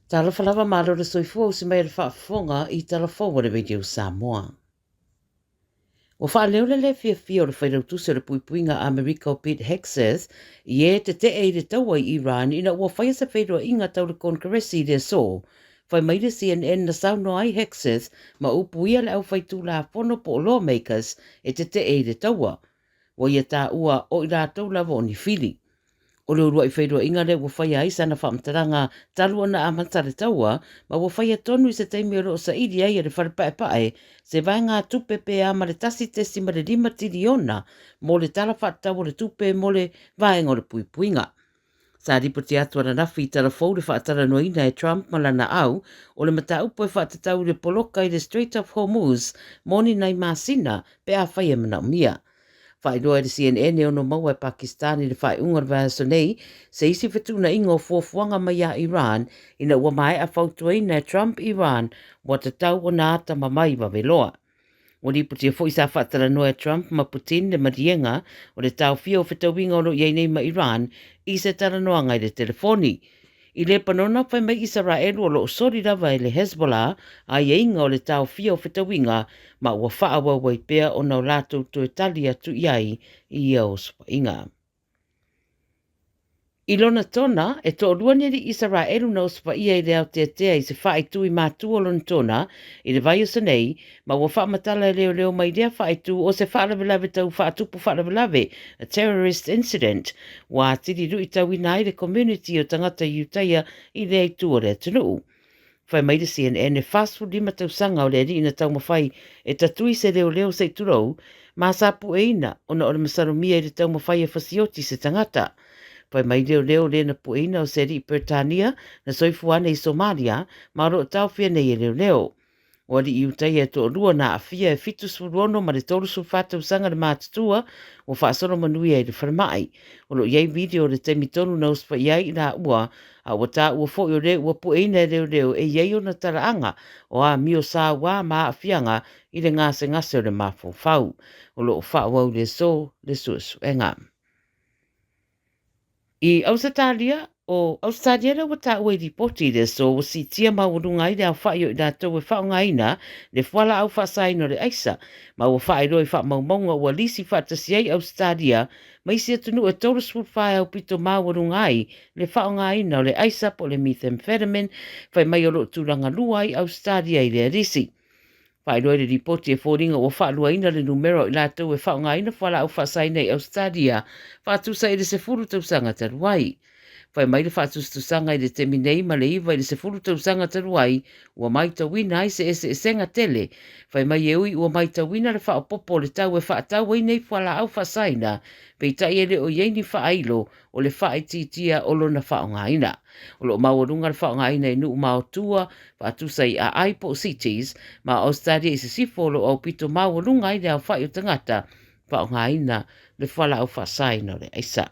Talofa lava malo le soifua usi mai le faafofoga i tala fou a le Radio Samoa. Ua faaleo le lē fiafia o le Failautusi o le Puipuiga a Amerika o Pete Hegseth i ē tete'e i le taua i Iran ina ua faia se feiloaiga tau le Konekaresi i le aso. Fai mai le CNN na saunoa ai Hegseth ma upu ia le aufaitulafono po o lawmakers e tete'e i le taua. Ua ia taua o i latou lava o ni fili. O le uluai feiloaiga lea ua faia ai sana faamatalaga talu ona amata le taua, ma ua faia tonu i se taimi o lo o saili ai e le Fale Paepae se vaegatupe pe a ma le 1.5 tiliona mo le Tala Faatatau o le Tupe mo le Vaega o le Puipuiga. Sa lipoti atu ananafi i tala fou le faatalanoaina e Trump ma lana au o le mataupu e faatatau i le poloka i le Strait of Hormuz mo ni nai masina pe afai e manaomia. Faailoa e le CNN e ono maua e Pakistan i le faaiuga o le vaiaso nei se isi fetuunaiga o fuafuaga mai ia Iran ina ua maea fautuaina e Trump Iran ua tatau ona atamamai vave loa. Ua lipotia foi sa faatalanoa e Trump ma Putin le maliega o le taofia o fetauiga o lo o i ai nei ma Iran i se talanoaga i le telefoni. I Lepanona, fai mai Isaraelu o lo o soli lava e le Hezbollah aiaiga o le taofia o fetauiga ma ua faaauau ai pea ona o latou toe tali atu i ai i ia osofaiga. I Lonatona, e toalua ni alii Isaraelu na osofaia i le aoteatea i se faaitu i matua o Lonatona i le vaiaso nei, ma ua faamatala e leoleo mai lea faaitu o se faalavelave tau faatupu faalavelave, a terrorist incident, ua atili luitauina ai le community o tagata Iutaia i lea itu o le atunuu. Fai mai le CNN e 45 tausaga o le alii na taumafai e tatui se leoleo se i tulou, ma sa pueina ona o le masalomia i le taumafai e fasioti se tagata. Fai mai leoleo le na pueina o se alii Peretania na soifua ana i Somalia ma o lo o taofia nei e leoleo. O alii Iutaia e toalua na aafia e 76 ma le 34 tausaga le matutua ua faasolo manuia i le falemai. O lo o i ai video o le taimi tonu na osofai ai i laua, a ua taua foi o le ua pueina e leoleo e i ai ona talaaga o amio sauā ma aafiaga i le gasegase o le mafaufau. O lo o faaauau i le aso le suesuega. I Ausetalia, o Ausetalia lea ua taua i lipoti i le aso ua siitia maualuga ai le aofai o i latou e faaaogaina le fualaau faasaina o le aisa, ma ua faailoa i faamaumauga ua lisi faatasi ai Ausetalia ma isi atunuu e 34 e aupito maualuga ai le faaaogaina o le aisa po o le methamphetamine, fai mai o lo o tulaga lua ai Ausetalia i lea lisi. Faailoa i le lipoti e foliga ua faaluaina le numera o i latou e faaaogaina fualaau faasaina i Ausetalia faatusa i le 10 tausaga talu ai. Fai mai le faatusatusaga i le taimi nei ma le 9 i le 10 tausaga talu ai ua matauina ai se eseesega tele. Fai mai e ui ua matauina le faaopoopo o le tau e faatau ai nei fualaau faasaina, peitai e le o i ai ni faailo o le faaitiitia o lona faaaogaina. O lo o maualuga le faaaogaina i nuu maotua, faatusa i aai po o cities, ma Ausetalia i sisifo o lo o aupito maualuga ai le aofai o tagata faaaogaina le fualaau faasaina o le aisa.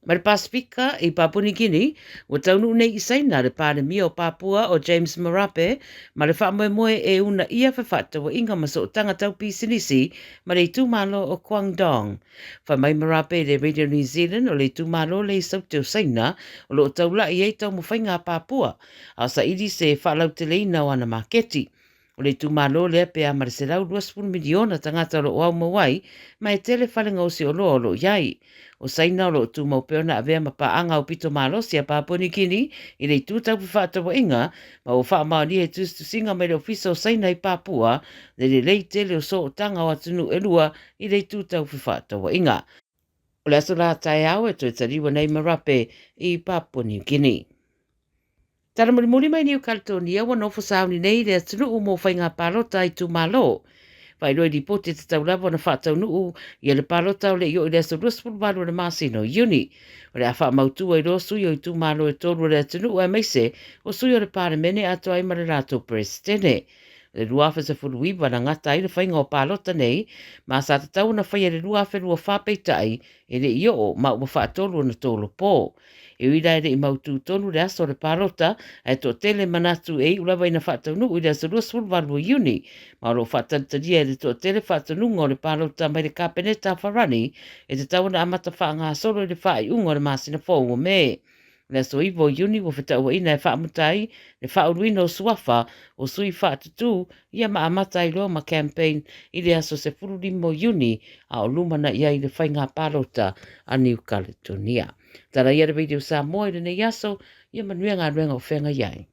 Mai le Pasifika i Papua New Guinea, ua taunuu nei i Saina le Palemia o Papua o James Marape ma le faamoemoe e uunaia fefaatauaiga ma sootaga tau pisinisi ma le itumalo o Guangdong. Fai mai Marape i le Radio New Zealand o le itumalo lea i Saute o Saina o lo o taulai ai taumafaiga a Papua a o saili se faalauteleina o ana maketi. O le itumalo lea pe a ma le 120 miliona tagata o lo o aumau ai ma e tele fale gaosi oloa o lo o i ai. O Saina o lo o tumau pea ona avea ma paaga aupito malosi a Papua New Guinea i le itu tau fefaatauaiga ma ua faamaonia i tusitusiga mai le Ofisa o Saina i Papua le lelei tele o sootaga o atunuu e lua i le itu tau fefaatauaiga. O le aso la taeao e toe taliua nei Marape i Papua New Guinea. Tala mulimuli mai Niu Kaletōnia ua nofo sauni nei le atunuu mo faiga palota itumalo. Faailoa i lipoti e tatau lava ona faataunuu ia le palota o le i oo i le aso 28 o le masina o Iuni. O le a faamautu ai loa sui o itumalo e tolu o le atunuu aemaise o sui o le Palemene atoa ai ma le latou Peresetene. O le 2019 na gata ai le faiga o palota nei, ma sa tatau ona faia i le 2024 peitai e le i oo ma ua faatolu ona tolopo. E ui la e le i mautū tonu le aso o le palota, ae toatele manatu e iu lava ina faataunuu i le aso 28 o Iuni, ma o lo o faatalitalia e le toatele faatonuga o le palota mai le Kapeneta a Farani e tatau ona amata faagasolo i le faaiuga o le masina fou o Me. O le aso 9 o Iuni ua fetauaiina e faamuta ai le faauluina o suafa o sui faatutū ia ma amata ai loa ma campaign i le aso 15 o Iuni a o lumanai ai le faiga palota a New Caledonia. Tala ia le Radio Samoa i lenei aso, ia manuia galuega o feagai ai.